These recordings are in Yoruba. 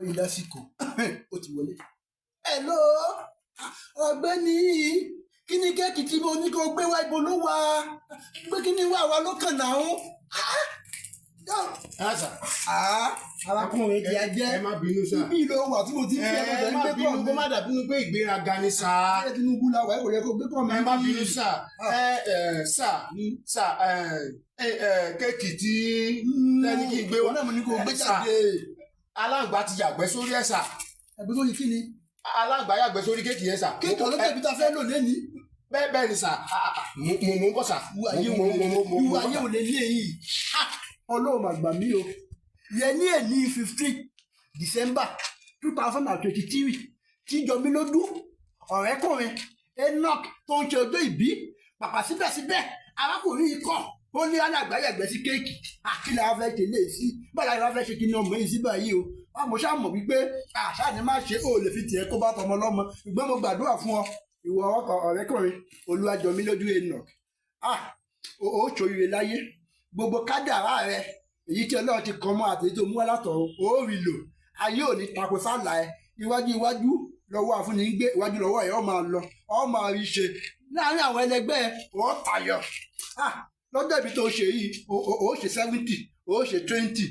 Rí lásìkò, ó ti wọlé. Hello, ọ̀gbẹ́ni, kí ni cake tí mo ní kó gbé wá? Ibo ló wà? Gbé kí ni wà wá ló kàn náà? Ẹ sà. Arákùnrin kì í jẹ́. Ẹ má bínú, sà. Ibi ló wà tí mo ti ń fi Ẹ ẹgbẹ́ má gbé bínú, kọ́ kó má dàbí pé ìgbéraga ni, sà. Mi. Tinubu la wà, ẹ kò yẹ kó gbé kọ́ mi. Ẹ má bínú, sà. Ẹ ẹ sà, sà, ẹ ẹ cake tí tẹ́ni kí n gbé wá. Náà mo ní kó gbé Sà. jáde. Aláǹgbá ti yàgbẹ́ sórí ẹ̀, sà. Ẹgbẹ́ tó yí kí ni? Aláǹgbá yàgbẹ́ sórí cake yẹn, sà. Cake ọlọ́jọ́ ibi tá a fẹ́ lò lẹ́ni. Bẹ́ẹ̀ bẹ́ẹ̀ ni, sà. Mo mo ń bọ̀, sà. Ìwà ayé Mo wò mo mo mo ìwà mo ayé ò lè lé yìí? Ọlọ́run mà gbà mí o. Yẹ ní èní 15 December 2023 tí Jọmílójú ọ̀rẹ́kùnrin Enoch tó ń ṣe ọjọ́ ìbí pàpà, síbẹ̀síbẹ̀ arákùnrin yìí kọ̀, ó ní aláǹgbá yàgbẹ́ sí cake. Àkìlẹ̀ wa fẹ́ ṣe lé sí báyìí la fẹ́ ṣe kí ni ọmọ yìí sí báyìí o? Mo ṣáà mọ̀ wípé àṣà ni má ṣe ó lè fi tiẹ̀ kó bá tọmọ lọ́mọ, ṣùgbọ́n mo gbàdúrà fún ọ, ìwọ ọkọ ọ̀rẹ́kùnrin Olúwàjọmílójú Enoch, ah, ó ṣoríire láyé. Gbogbo kádàrá rẹ, èyí tí Ọlọ́run ti kọ́ mọ́ àti èyí tó mú wá látọ̀run, ó rí lò. Ayé ò ní tako sálà ẹ. Iwájú iwájú lọ́wọ́ àfúnni ń gbé, iwájú lọ́wọ́ ẹ̀, ọ máa lọ, ọ máa rí ṣe láàárín àwọn ẹlẹgbẹ́ ẹ, ó tayọ. Ah, lọ́jọ́ ìbí tó ṣe yìí, ó ṣe 70, ó ṣe 20.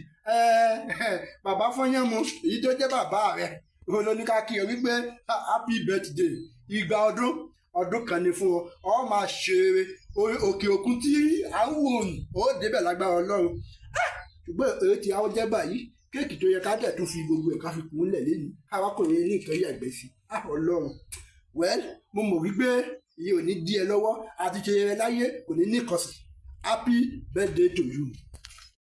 Bàbá fọyánmu, èyí tó jẹ́ bàbá rẹ, òun ló ní ká kí ọ wípé happy birthday, ìgbà ọdún ọdún kan ni fún ọ. Ọ máa ṣe òkè òkun tí à ń wò ní, ó débẹ̀ lágbára Ọlọ́run. Ṣùgbọ́n èyí tí àwọn jẹ́ báyìí, cake tó yẹ ká dẹ̀ tún fi gbogbo ẹ̀ ká fi kún lẹ̀ lẹ́nu, arákùnrin ní nǹkan yàgbẹ́ sí. Ọlọ́run, well, mo mọ̀ wípé ìyẹn ò ní dí ẹ lọ́wọ́ àti ṣe rẹ láyé, kò ní ní ìkọsẹ̀. Happy birthday to you.